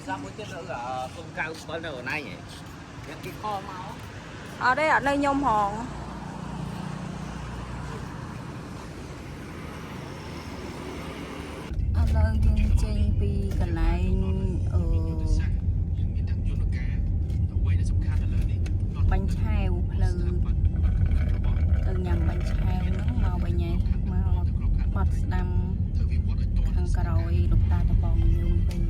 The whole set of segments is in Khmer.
រស័ព្ទមួយទៀតនៅ097នៅអូនឯងហ៎យ៉ាងគេខមក អត់ទេអត់នៅខ្ញុំហងឥឡូវយើងចេញពីកន្លែងអឺ យើងមានទាំងយន្តការអ្វីដែលសំខាន់នៅលើនេះ បាញ់ឆែវផ្លូវ របស់ ទៅញ៉ាំបាញ់ឆែវហ្នឹងមកវិញហើយមកបាត់ស្ដាំ ត្រូវវិវត្តឲ្យទាន់ ខាងក្រោយលោកតាដបងយងវិញ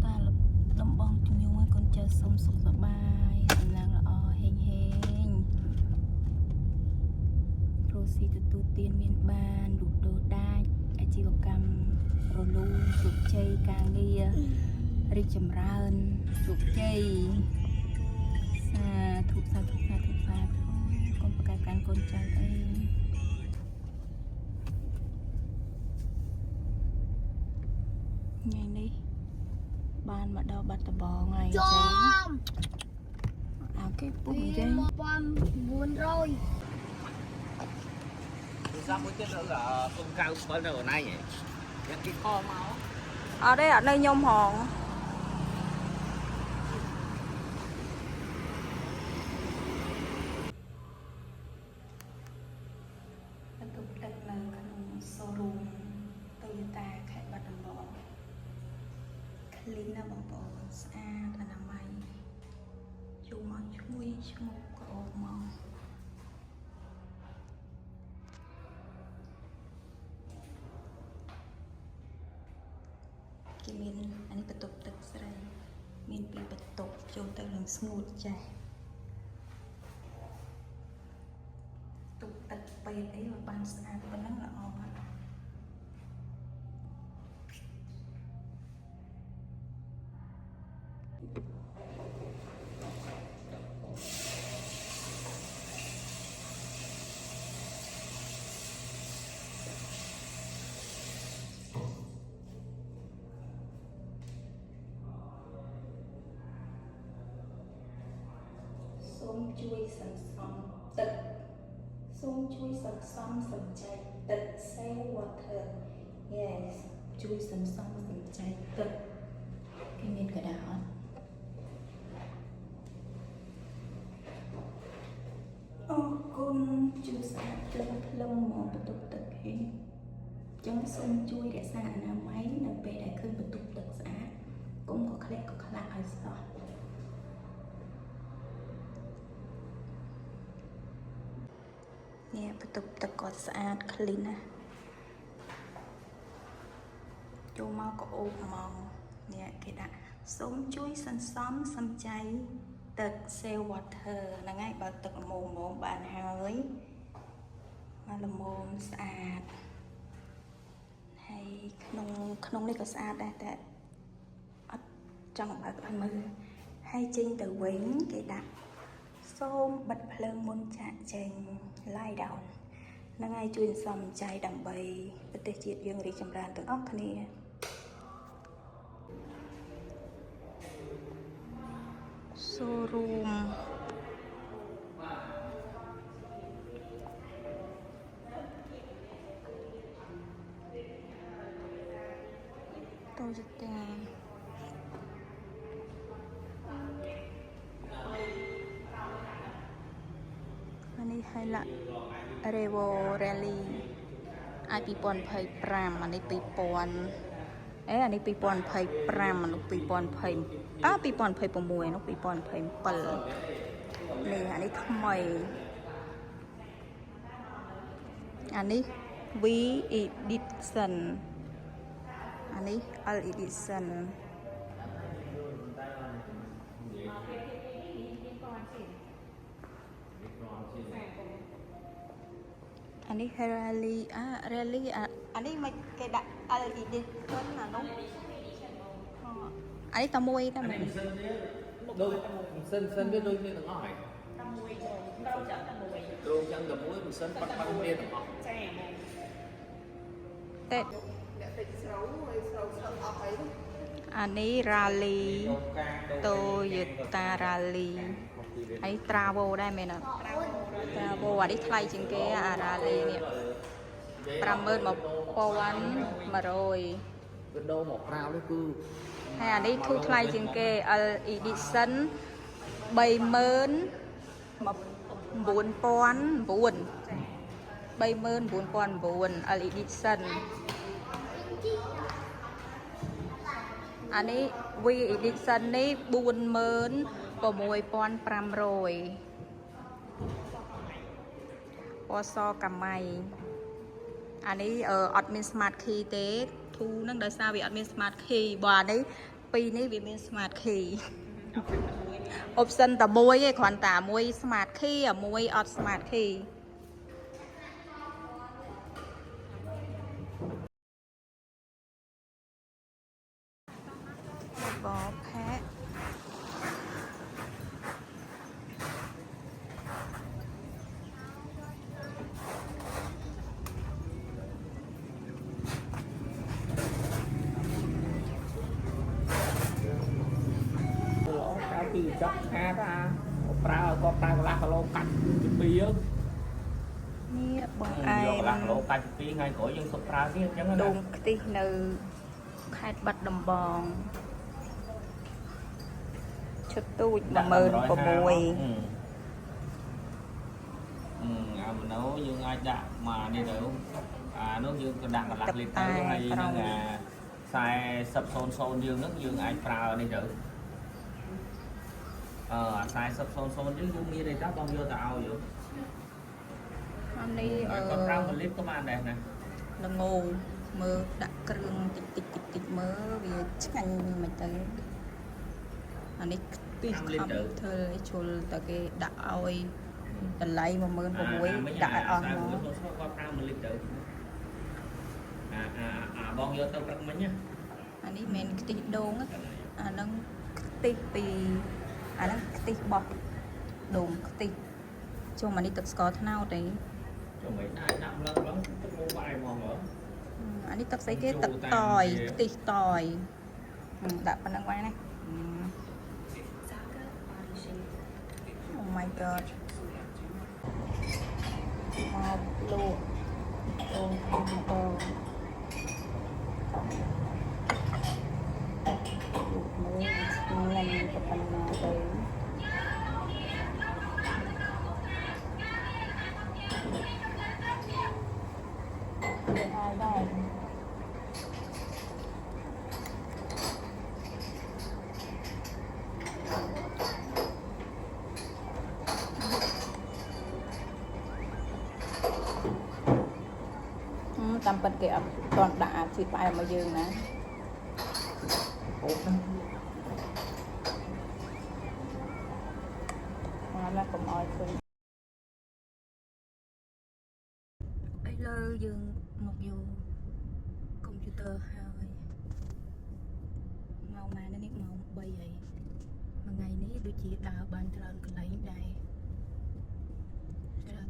តាដំបងជំនួឲ្យកូនចៅសុំសុខសប្បាយសំណាងល្អហេងហេងរស់ស៊ីទទួលទានមានបានលូកដូរដាច់អាជីវកម្មរលូនជោគជ័យការងាររីកចម្រើនជោគជ័យ សាធុសាធុសាធុសាធុកូនប្រកែកកាន់កូនចៅអីថ្ងៃនេះបានមកដល់បាត់ដំបងហើយ ចំ ចាអាគេពុះអញ្ចឹង 1900 ទូរស័ព្ទមួយទៀតនៅ097នៅអូនឯងហ៎យ៉ាងគេខមក អត់ទេអត់នៅខ្ញុំហងបន្ទប់ទឹកនៅក្នុង showroom Toyota ខេត្តបាត់ដំបង clean ណាស់បងប្អូនស្អាតអនាម័យចូលមកឈ្ងុយឈ្ងប់ក្អូបមកគេមានអានេះបន្ទប់ទឹកស្រីមានពីរបន្ទប់ចូលទៅនឹងស្ងួតចេះទុកទឹកពេទ្យអីឲ្យបានស្អាតប៉ុណ្ណឹងល្អណាស់ សូមជួយសន្សំទឹកសូមជួយសន្សំសំចៃទឹក save water yes ជួយសន្សំសំចៃទឹកគេមានกระดาษអត់អរគុណជួយស្អាតភ្លឹងភ្លឹងមកបន្ទប់ទឹកគេអញ្ចឹងសូមជួយរក្សាអនាម័យនៅពេលដែលឃើញបន្ទប់ទឹកស្អាតកុំក៏ក្លែកក៏ខ្លាក់ឲ្យសោះ នេះបន្ទប់ទឹកគាត់ស្អាត clean ណាស់ចូលមកក៏អូបហ្មងនេះគេដាក់សូមជួយសន្សំសំចៃទឹក save water ហ្នឹងហើយបើទឹកល្មមហ្មងបានហើយមកល្មមស្អាតហើយក្នុងក្នុងនេះក៏ស្អាតដែរតែអត់ចង់បើកឲ្យមើលហើយចេញទៅវិញគេដាក់ សូមបិទភ្លើងមុនចាក់ចេញ lie down ហ្នឹងហើយជួយសន្សំចៃដើម្បីប្រទេសជាតិយើងរីកចម្រើនទាំងអស់គ្នា showroom តូចតាអានេះ Hilux Revo Rally អា2025អានេះ2000អេអានេះ2025អានោះ2020អើ2026នោះ2027នេះអានេះថ្មីអានេះ V edition អានេះ L edition អានេះ Rally អា Rally អាអានេះមិនគេដាក់ L edition អានោះអានេះតែមួយតែមែន ម៉ាស៊ីនវាដូចម៉ាស៊ីនម៉ាស៊ីនវាដូចគ្នាទាំងអស់ហើយ តែមួយបងក្រុមចឹងតែមួយ គ្រោងចឹងតែមួយម៉ាស៊ីនប៉ាត់ប៉ាត់គ្នាទាំងអស់ ចាបង តែ អ្នកតិចស្រូវហើយស្រូវស្រុកអស់ហើយ អានេះ Rally Toyota Rally ហើយ Travo ដែរមែនអត់ Travo អានេះថ្លៃជាងគេអា Rally នេះ 51,100 វាដូរមកប្រាវនេះគឺ ហើយអានេះធូរថ្លៃជាងគេ L Edition 39,900 39,900 L Edition អានេះ V Edition នេះ46,500ពណ៌សកាម៉ៃអានេះអឺអត់មាន smart key ទេធូហ្នឹងដោយសារវាអត់មាន smart key បើអានេះពីរនេះវាមាន smart key option តែមួយឯងគ្រាន់តែមួយ smart key អាមួយអត់ smart key បផែ ល្អកាលពីចប់ខាតអាប្រើឲ្យគាត់ប្រើកន្លះគីឡូកាច់ទី2យើង នេះបងឯ យកកន្លះ ង គីឡូកាច់ទី2ថ្ងៃក្រោយយើងសុំប្រើទៀតអញ្ចឹងណា ដូងខ្ទិះនៅខេត្តបាត់ដំបងឈុតទូច16000 អឺអាមណូយើងអាចដាក់មកនេះទៅអានោះយើងក៏ដាក់កន្លះលីត្រទៅហើយនឹងអា4000យើងហ្នឹងយើងអាចប្រើនេះទៅអឺអា4000យើងយើងមានអីតើបងយកទៅឲ្យយើង អានេះអឺ គាត់ប្រើ1លីត្រក៏បានដែរណា ល្ងមើលដាក់គ្រឿងតិចតិចតិចតិចមើលវាឆ្ងាញ់មិនទៅអានេះខ្ទិះខំធ្វើឲ្យជុលតែគេដាក់ឲ្យតម្លៃ16000ដាក់ឲ្យអស់មក គាត់ប្រើ1លីត្រទៅអាអាអាបងយកទៅព្រឹកមិញណា អានេះមិនមែនខ្ទិះដូងទេអាហ្នឹងខ្ទិះពីអាហ្នឹងខ្ទិះបោះដូងខ្ទិះជុំអានេះទឹកស្ករត្នោតឯង ចុះមិនអាចដាក់ម្លឹងម្លឹងទឹកមកបាយហ្មងហ៎ អានេះទឹកស្អីគេទឹកតយខ្ទិះតយហឹមដាក់ប៉ុណ្្នឹងបានណាហឹម Oh my god មកលក់ដូងខ្ទិះម្ដងលក់មើលឆ្ងាញ់ប៉ុណ្ណាទៅ ហើយដែរតាមពិតគេអត់តន់ដាក់អាជីផ្អែមមកយើងណា អូហ្នឹង មកណាកុំអោយឃើញឥឡូវយើងមកយកកុំព្យូទ័រហើយម៉ោងម៉ាននេះម៉ោង3ហើយមួយថ្ងៃនេះដូចជាដើរបានច្រើនកន្លែងដែរច្រើន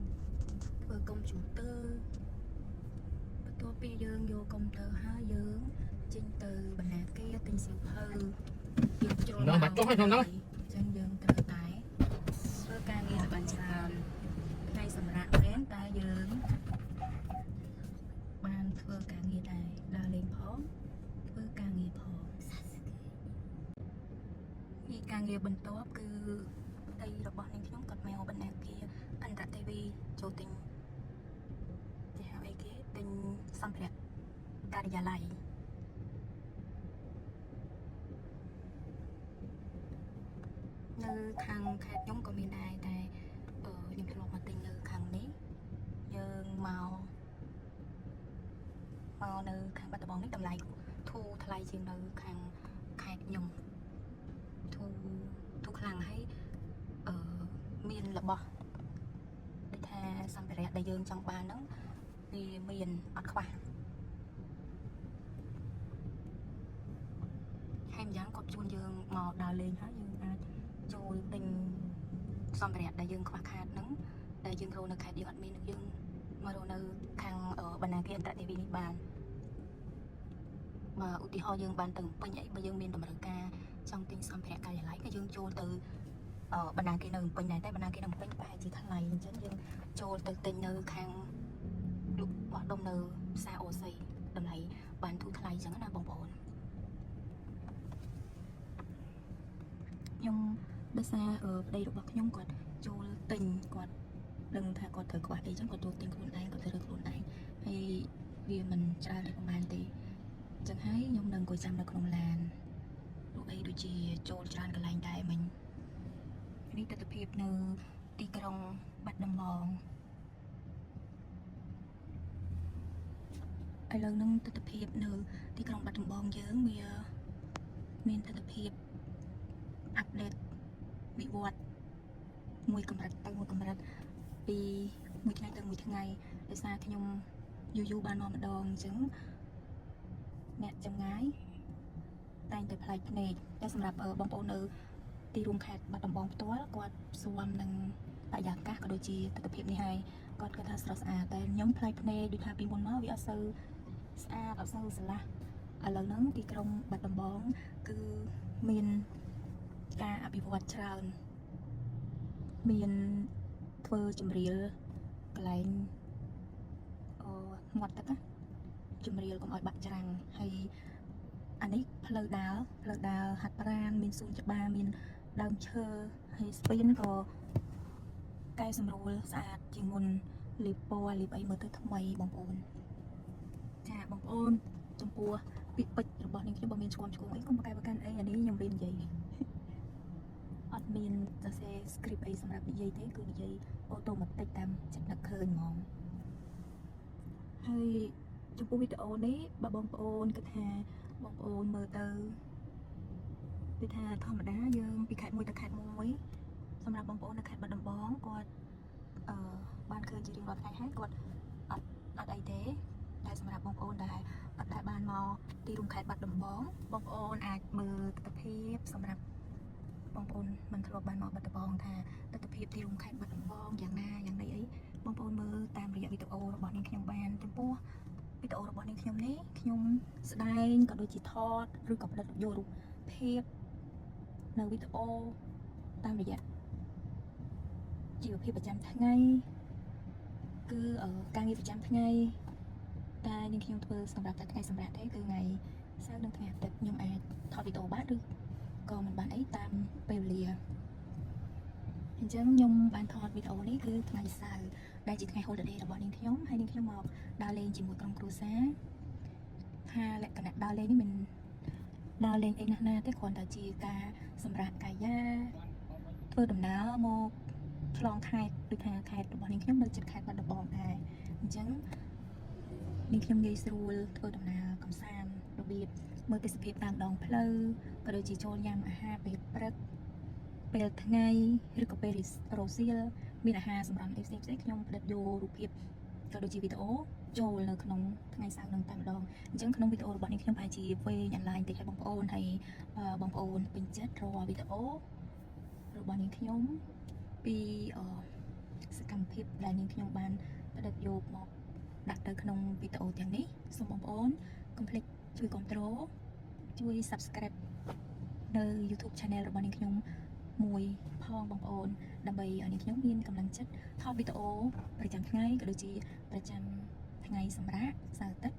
ធ្វើកុំព្យូទ័របន្ទាប់ពីយើងយកកុំព្យូទ័រហើយយើងចេញទៅបណ្ណាគារទិញសៀវភៅយើងជ្រុល ហ្នឹងបាច់ចុះហើយក្នុងហ្នឹង អញ្ចឹងយើងត្រូវតែធ្វើការងារឲ្យបានច្រើនថ្ងៃសម្រាប់មែនតែយើងបានធ្វើការងារដែរដើរលេងផងធ្វើការងារផងនេះការងារបន្ទាប់គឺប្តីរបស់នាងខ្ញុំគាត់មកបណ្ណាគារអន្តរទេវីចូលទិញគេហៅអីគេទិញសម្ភារៈការិយាល័យ នៅខាងខេត្តខ្ញុំក៏មានដែរតែអឺខ្ញុំធ្លាប់មកទិញនៅខាងនេះយើងមកមកនៅខាងបាត់ដំបងនេះតម្លៃធូរថ្លៃជាងនៅខាងខេត្តខ្ញុំធូរធូរខ្លាំងហើយអឺមានរបស់ដូចថាសម្ភារៈដែលយើងចង់បានហ្នឹងវាមានអត់ខ្វះហើយម្យ៉ាងគាត់ជូនយើងមកដើរលេងហើយយើងអាច ចូលទិញសម្ភារៈដែលយើងខ្វះខាតហ្នឹងដែលយើងរកនៅខេត្តយើងអត់មាននឹងយើងមករកនៅខាងអឺបណ្ណាគារអន្តរទេវីនេះបានបើឧទាហរណ៍យើងបានទៅពេញអីបើយើងមានតម្រូវការចង់ទិញសម្ភារៈការិយាល័យក៏យើងចូលទៅអឺបណ្ណាគារនៅភ្នំពេញដែរតែបណ្ណាគារនៅភ្នំពេញប្រហែលជាថ្លៃអញ្ចឹងយើងចូលទៅទិញនៅខាងលក់បោះ ោះដុំនៅផ្សារអូស័យតម្លៃបានធូរថ្លៃអញ្ចឹងណាបងប្អូនខ្ញុំដោយសារអឺប្តីរបស់ខ្ញុំគាត់ចូលទិញគាត់ដឹងថាគាត់ត្រូវខ្វះអីចឹងគាត់ចូលទិញខ្លួនឯងគាត់ទៅរើខ្លួនឯងហើយវាមិនច្រើនទេប្រហែលទេអញ្ចឹងហើយខ្ញុំនឹងអង្គុយចាំនៅក្នុងឡានព្រោះអីដូចជាចូលច្រើនកន្លែងដែរមិញនេះទស្សនភាពនៅទីក្រុងបាត់ដំបង ឥឡូវហ្នឹងទស្សនភាពនៅទីក្រុងបាត់ដំបងយើងវាមានទស្សនភាព update វិវត្តមួយកម្រិតទៅមួយកម្រិតពីមួយថ្ងៃទៅមួយថ្ងៃដោយសារខ្ញុំយូរយូរបានមកម្ដងអញ្ចឹងអ្នកចម្ងាយតែងតែប្លែកភ្នែកតែសម្រាប់អឺបងប្អូននៅទីរួមខេត្តបាត់ដំបងផ្ទាល់គាត់ស៊ាំនឹងបរិយាកាសក៏ដូចជាទស្សនភាពនេះហើយគាត់គាត់ថាស្រស់ស្អាតតែខ្ញុំប្លែកភ្នែកដូចថាពីមុនមកវាអត់សូវ ស្អាតអត់សូវស្រឡះឥឡូវហ្នឹងទីក្រុងបាត់ដំបងគឺមានការអភិវឌ្ឍច្រើនមានធ្វើជំរាលកន្លែងអឺមាត់ទឹកណាជំរាលកុំឲ្យបាក់ច្រាំងហើយអានេះផ្លូវដើរផ្លូវដើរហាត់ប្រាណមានសួនច្បារមានដើមឈើហើយស្ពានក៏កែសម្រួលស្អាតជាងមុនលាបពណ៌លាបអីមើលទៅថ្មីបងប្អូន ចាបងប្អូនចំពោះពាក្យពេចន៍របស់នាងខ្ញុំបើមានឆ្គាំឆ្គងអីកុំប្រកែកប្រកាន់អីអានេះខ្ញុំរៀននិយាយអត់មានសរសេរ script អីសម្រាប់និយាយទេគឺនិយាយ automatic តាមចិត្តនឹកឃើញហ្មងហើយចំពោះវីដេអូនេះបើបងប្អូនគិតថាបងប្អូនមើលទៅគឺថាធម្មតាយើងពីខេត្តមួយទៅខេត្តមួយសម្រាប់បងប្អូននៅខេត្តបាត់ដំបងគាត់អឺបានឃើញជារៀងរាល់ថ្ងៃហើយគាត់អត់អត់អីទេ តែសម្រាប់បងប្អូនដែលអត់ដែលបានមកទីរួមខេត្តបាត់ដំបងបងប្អូនអាចមើលទស្សនភាពសម្រាប់បងប្អូនមិនធ្លាប់បានមកបាត់ដំបងថាទស្សនភាពទីរួមខេត្តបាត់ដំបងយ៉ាងណាយ៉ាងណីអីបងប្អូនមើលតាមរយៈវីដេអូរបស់នាងខ្ញុំបានចំពោះវីដេអូរបស់នាងខ្ញុំនេះខ្ញុំស្ដែងក៏ដូចជាថតឬក៏ផ្ដិតយករូបភាពនៅវីដេអូតាមរយៈជីវភាពប្រចាំថ្ងៃគឺអឺការងារប្រចាំថ្ងៃ តែនាងខ្ញុំធ្វើសម្រាប់តែថ្ងៃសម្រាប់ទេគឺថ្ងៃសៅរ៍និងថ្ងៃអាទិត្យខ្ញុំអាចថតវីដេអូបានឬក៏មិនបានអីតាមពេលវេលាអញ្ចឹងខ្ញុំបានថតវីដេអូនេះគឺថ្ងៃសៅរ៍ដែលជាថ្ងៃ holiday របស់នាងខ្ញុំហើយនាងខ្ញុំមកដើរលេងជាមួយក្រុមគ្រួសារថាលក្ខណៈដើរលេងនេះមិនដើរលេងអីណាស់ណាទេគ្រាន់តែជាការសម្រាកកាយាធ្វើដំណើរមកឆ្លងខេត្តដូចថាខេត្តរបស់នាងខ្ញុំនៅជិតខេត្តបាត់ដំបងដែរអញ្ចឹង នាងខ្ញុំងាយស្រួលធ្វើដំណើរកំសាន្តរបៀបមើលទេសភាពតាមដងផ្លូវក៏ដូចជាចូលញ៉ាំអាហារពេលព្រឹកពេលថ្ងៃឬក៏ពេលរសៀលមានអាហារសម្រន់អីផ្សេងៗខ្ញុំផ្ដិតយករូបភាពក៏ដូចជាវីដេអូចូលនៅក្នុងថ្ងៃសៅរ៍នឹងតែម្ដងអញ្ចឹងក្នុងវីដេអូរបស់នាងខ្ញុំប្រហែលជាវែងអនឡាញតិចឲ្យបងប្អូនហើយអឺបងប្អូនពេញចិត្តរាល់វីដេអូរបស់នាងខ្ញុំពីអឺសកម្មភាពដែលនាងខ្ញុំបានផ្ដិតយកមក ដាក់ទៅក្នុងវីដេអូទាំងនេះសូមបងប្អូនកុំភ្លេចជួយគាំទ្រជួយ Subscribe នៅ YouTube Channel របស់នាងខ្ញុំមួយផងបងប្អូនដើម្បីឲ្យនាងខ្ញុំមានកម្លាំងចិត្តថតវីដេអូប្រចាំថ្ងៃក៏ដូចជាប្រចាំថ្ងៃសម្រាកសៅរ៍អាទិត្យ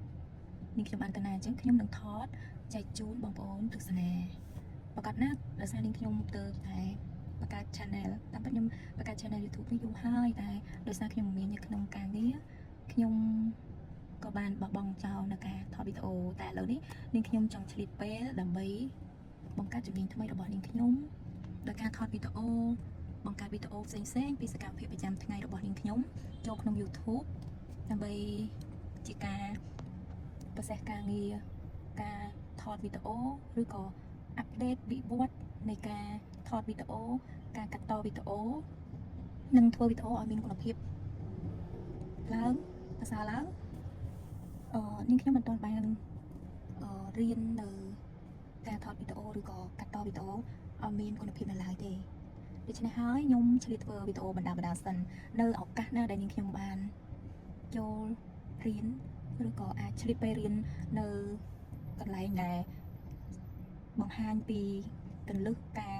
នាងខ្ញុំបានតាណាអញ្ចឹងខ្ញុំនឹងថតចែកជូនបងប្អូនទស្សនាប្រកាសណាស់ដោយសារនាងខ្ញុំទៅតែបង្កើត channel តាមពិតខ្ញុំបង្កើត channel YouTube នេះយូរហើយតែដោយសារខ្ញុំមាននៅក្នុងការងារខ្ញុំក៏បានបោះបង់ចោលនៅការថតវីដេអូតែឥឡូវនេះនាងខ្ញុំចង់ឆ្លៀតពេលដើម្បីបង្កើតជំនាញថ្មីរបស់នាងខ្ញុំដោយការថតវីដេអូបង្កើតវីដេអូផ្សេងៗពីសកម្មភាពប្រចាំថ្ងៃរបស់នាងខ្ញុំចូលក្នុង YouTube ដើម្បីជាការប្រសេះការងារការថតវីដេអូឬក៏ update វិវត្តនៃការថតវីដេអូការកាត់តវីដេអូនិងធ្វើវីដេអូឲ្យមានគុណភាពឡើងប្រសើរឡើងអឺនាងខ្ញុំមិនទាន់បានអឺរៀននៅការថតវីដេអូឬក៏កាត់តវីដេអូឲ្យមានគុណភាពនៅឡើយទេដូច្នេះហើយខ្ញុំឆ្លៀតធ្វើវីដេអូបណ្ដាបណ្ដាសិននៅឱកាសណាដែលនាងខ្ញុំបានចូលរៀនឬក៏អាចឆ្លៀតពេលរៀននៅកន្លែងដែលបង្ហាញពីកលឹះការ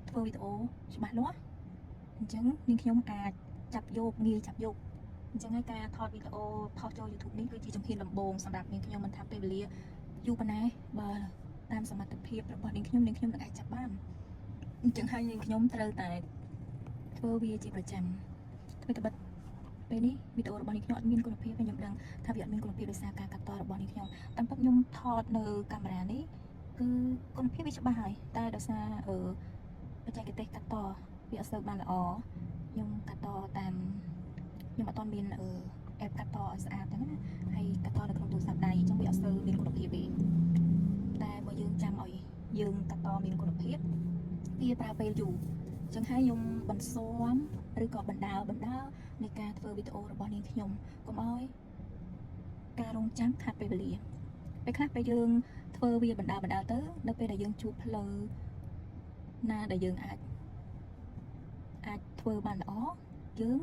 ធ្វើវីដេអូច្បាស់លាស់អញ្ចឹងនាងខ្ញុំអាចចាប់យកងាយចាប់យក អញ្ចឹងហើយការថតវីដេអូផុសចូល YouTube នេះគឺជាជំហានដំបូងសម្រាប់នាងខ្ញុំមិនថាពេលវេលាយូរប៉ុណ្ណាបើតាមសមត្ថភាពរបស់នាងខ្ញុំនាងខ្ញុំនឹងអាចចាប់បានអញ្ចឹងហើយនាងខ្ញុំត្រូវតែធ្វើវាជាប្រចាំធ្វើត្បិតពេលនេះវីដេអូរបស់នាងខ្ញុំអត់មានគុណភាពទេខ្ញុំដឹងថាវាអត់មានគុណភាពដោយសារការកាត់តរបស់នាងខ្ញុំតាមពិតខ្ញុំថតនៅកាមេរ៉ានេះគឺគុណភាពវាច្បាស់ហើយតែដោយសារអឺបច្ចេកទេសកាត់តវាអត់សូវបានល្អខ្ញុំកាត់តតាមខ្ញុំអត់ទាន់មានអឺ app កាត់តឲ្យស្អាតចឹងណាហើយកាត់តនៅក្នុងទូរស័ព្ទដៃអញ្ចឹងវាអត់សូវមានគុណភាពទេតែបើយើងចាំឲ្យយើងកាត់តមានគុណភាពវាប្រើពេលយូរអញ្ចឹងហើយខ្ញុំបន្ស៊ាំឬក៏បណ្ដើបណ្ដើនៃការធ្វើវីដេអូរបស់នាងខ្ញុំកុំឲ្យការរងចាំខាត់ពេលវេលាពេលខ្លះពេលយើងធ្វើវាបណ្ដើបណ្ដើទៅនៅពេលដែលយើងជួបផ្លូវណាដែលយើងអាចអាចធ្វើបានល្អយើង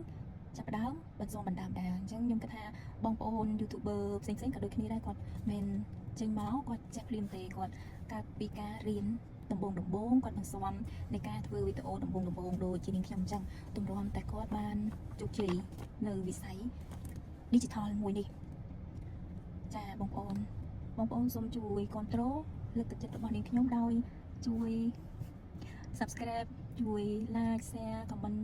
ចាប់ផ្ដើមបន្ស៊ាំបណ្ដើមដែរអញ្ចឹងខ្ញុំគិតថាបងប្អូន YouTuber ផ្សេងៗក៏ដូចគ្នាដែរគាត់មិនចេញមកគាត់ចេះភ្លាមទេគាត់កើតពីការរៀនដំបូងដំបូងគាត់បន្ស៊ាំនៃការធ្វើវីដេអូដំបូងដំបូងដូចជានាងខ្ញុំអញ្ចឹងទម្រាំតែគាត់បានជោគជ័យនៅវិស័យ digital មួយនេះចាបងប្អូនបងប្អូនសូមជួយគ្រប់គ្រងលើកទឹកចិត្តរបស់នាងខ្ញុំដោយជួយ subscribe ជួយ like share comment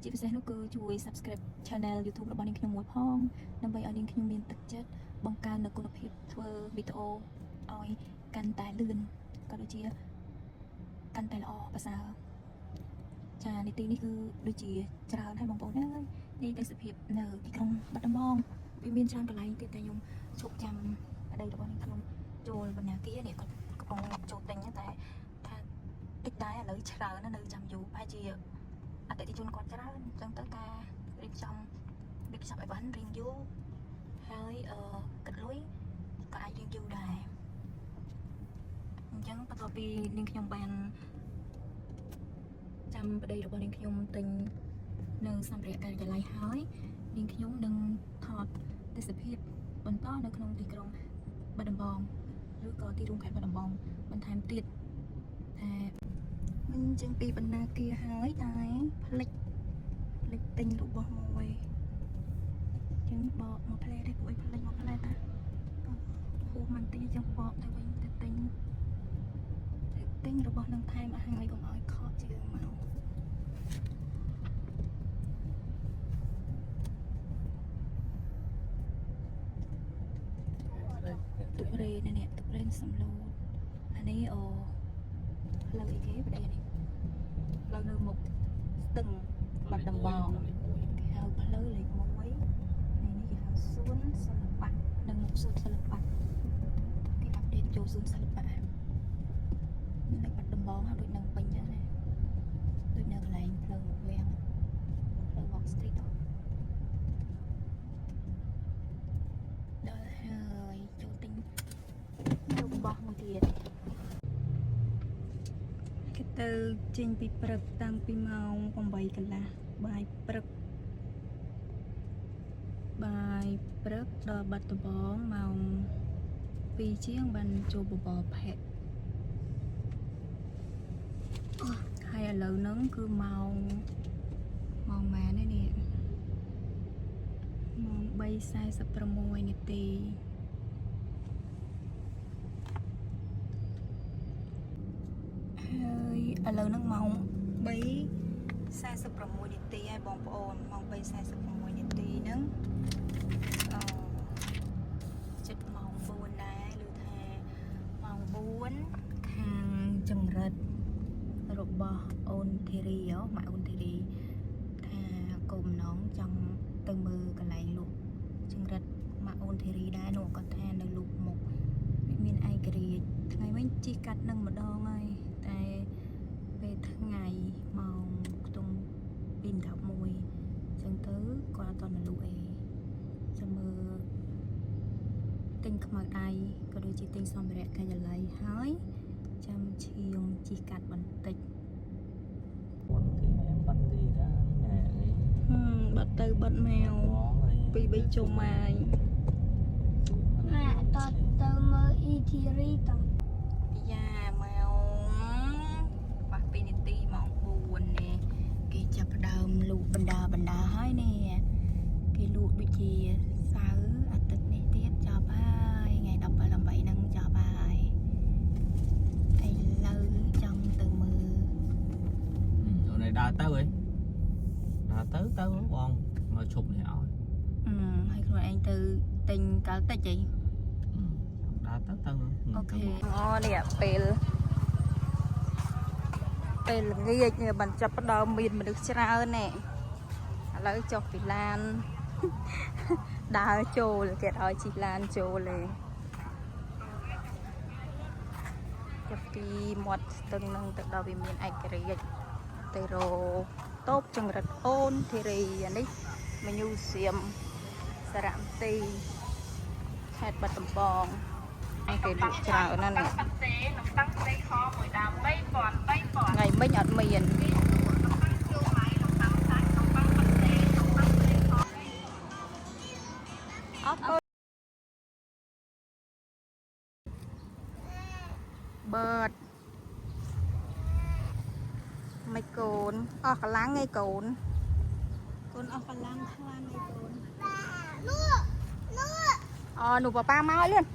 ជាពិសេសនោះគឺជួយ subscribe channel YouTube របស់នាងខ្ញុំមួយផងដើម្បីឲ្យនាងខ្ញុំមានទឹកចិត្តបង្កើននូវគុណភាពធ្វើវីដេអូឲ្យកាន់តែលឿនក៏ដូចជាកាន់តែល្អប្រសើរចានីតិនេះគឺដូចជាច្រើនហើយបងប្អូនអើយនេះទេសភាពនៅទីក្រុងបាត់ដំបងវាមានច្រើនកន្លែងទៀតតែខ្ញុំជប់ចាំប្តីរបស់នាងខ្ញុំចូលបណ្ណាគារនេះគាត់កំពុងចូលទិញតែថាតិចដែរឥឡូវច្រើនណាស់នៅចាំយូរប្រហែលជា អតិថិជនគាត់ច្រើនអញ្ចឹងទៅការរៀបចំរៀបចំអីវ៉ាន់រៀងយូរហើយអឺគិតលុយក៏អាចរៀងយូរដែរអញ្ចឹងបន្ទាប់ពីនាងខ្ញុំបានចាំប្តីរបស់នាងខ្ញុំទិញនៅសម្ភារៈការិយាល័យហើយនាងខ្ញុំនឹងថតទេសភាពបន្តនៅក្នុងទីក្រុងបាត់ដំបងឬក៏ទីរួមខេត្តបាត់ដំបងបន្ថែមទៀតតែ មិញចេញពីបណ្ណាគារហើយតែផ្លិចផ្លិចទិញរបស់មួយចឹងបកមកផ្លែទេពួកឯងផ្លិចមកផ្លែតាហួសមិនតិចចឹងបកទៅវិញទៅទិញទៅទិញរបស់នឹងថែមអាហារឲ្យកុំឲ្យខកជើងមកទុរេននេះទុរេនសំឡូតអានេះអូផ្លូវអីគេប្តីនេះ ផ្លូវនៅមុខស្ទឹងបាត់ដំបងគេហៅផ្លូវលេខ1ហើយនេះគេហៅសួនសិល្បៈនៅមុខសួនសិល្បៈគេ update ចូលសួនសិល្បៈនៅបាត់ដំបងហើយដូចនឹងពេញចឹងណាដូចនៅកន្លែងផ្លូវមុខវាំងផ្លូវ Walk Street ហ៎ដល់ហើយចូលទិញរបស់មួយទៀត គេទៅចេញពីព្រឹកតាំងពីម៉ោង8កន្លះបាយព្រឹកបាយព្រឹកដល់បាត់ដំបងម៉ោង2ជាងបានចូលបបរផែកហើយឥឡូវហ្នឹងគឺម៉ោងម៉ោងម៉ានទេនេះម៉ោង3:46នាទី ហើយឥឡូវហ្នឹងម៉ោង3:46នាទីហើយបងប្អូនម៉ោង3:46នាទីហ្នឹងអឺចិត្តម៉ោង4ដែរឬថាម៉ោង4ខាងចង្រិតរបស់អូនធីរីហ៎ម៉ាក់អូនធីរីថាកូនម្នងចង់ទៅមើលកន្លែងលក់ចង្រិតម៉ាក់អូនធីរីដែរនោះគាត់ថានៅលក់មុខវាមានឯករាជ្យថ្ងៃវិញជិះកាត់នឹងម្ដងហើយតែ ពេលថ្ងៃម៉ោងខ្ទង់2:11អញ្ចឹងទៅគាត់អត់ទាន់មកលក់អីចាំមើលទិញខ្មៅដៃក៏ដូចជាទិញសម្ភារៈការិយាល័យហើយចាំឈៀងជីកាត់បន្តិច ប៉ុនគេប៉ុនទីដែរណែនេះ ហឹមបាត់ទៅបាត់មកពីរបីជុំម៉ាយ ម៉ាក់តទៅមើលអ៊ីធីរីត យ៉ាម៉ោងបាស2នាទីម៉ោង4នេះគេចាប់ផ្ដើមលក់បណ្ដាបណ្ដាហើយនេះគេលក់ដូច ជាសៅរ៍អាទិត្យនេះទៀតចប់ហើយថ្ងៃ17 18ហ្នឹងចប់ហើយឥឡូវចង់ទៅមើល អូនឯងដើរទៅហីដើរទៅទៅបងមកឈប់នេះឲ្យ អឺហើយខ្លួនឯងទៅទិញកាល់តិចអី ដើរទៅទៅ OK អូនេះពេលពេលល្ងាចនេះបានចាប់ផ្ដើមមានមនុស្សច្រើនណែឥឡូវចុះពីឡាន ដើរចូលគេអត់ឲ្យជិះឡានចូលទេចាប់ពីមាត់ស្ទឹងនឹងទៅដល់វិមានឯករាជ្យទៅរកតូបចង្រិតអូនធីរីអានេះ Museum សារមន្ទីរខេត្តបាត់ដំបងនេះគេលក់ច្រើនណាស់នេះ តាំងសេនិងតាំងសេខមួយដើម3000 3000 ថ្ងៃមិញអត់មានអត់កូនបឺតមិនកូនអស់កម្លាំងឯកូនកូនអស់កម្លាំងខ្លាំងឯកូនអូនោះប៉ាប៉ាមកលឿន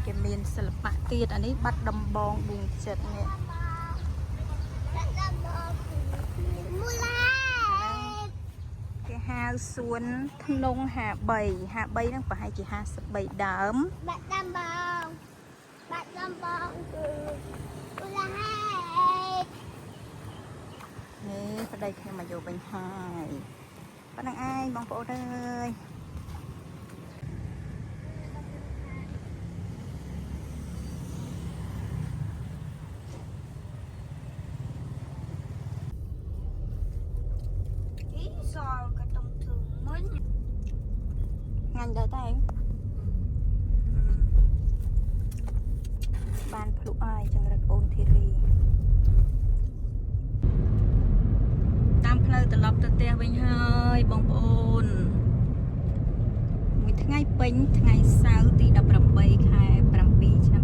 គេមានសិល្បៈទៀតអានេះបាត់ដំបងដួងចិត្តនេះ មូឡា គេហៅសួនធ្នង់53 53ហ្នឹងប្រហែលជា53ដើម បាត់ដំបងបាត់ដំបងគឺមូឡាហេ នេះប្តីខ្ញុំមកយកវិញហើយប៉ុណ្្នឹងឯងបងប្អូនអើយ អីសល់ក៏តំធឹងមុន ងាញ់ដែរតែឯងបានភ្លុកហើយចង្រិតអូនធីរីតាមផ្លូវត្រឡប់ទៅផ្ទះវិញហើយបងប្អូនមួយថ្ងៃពេញថ្ងៃសៅរ៍ទី18ខែ7ឆ្នាំ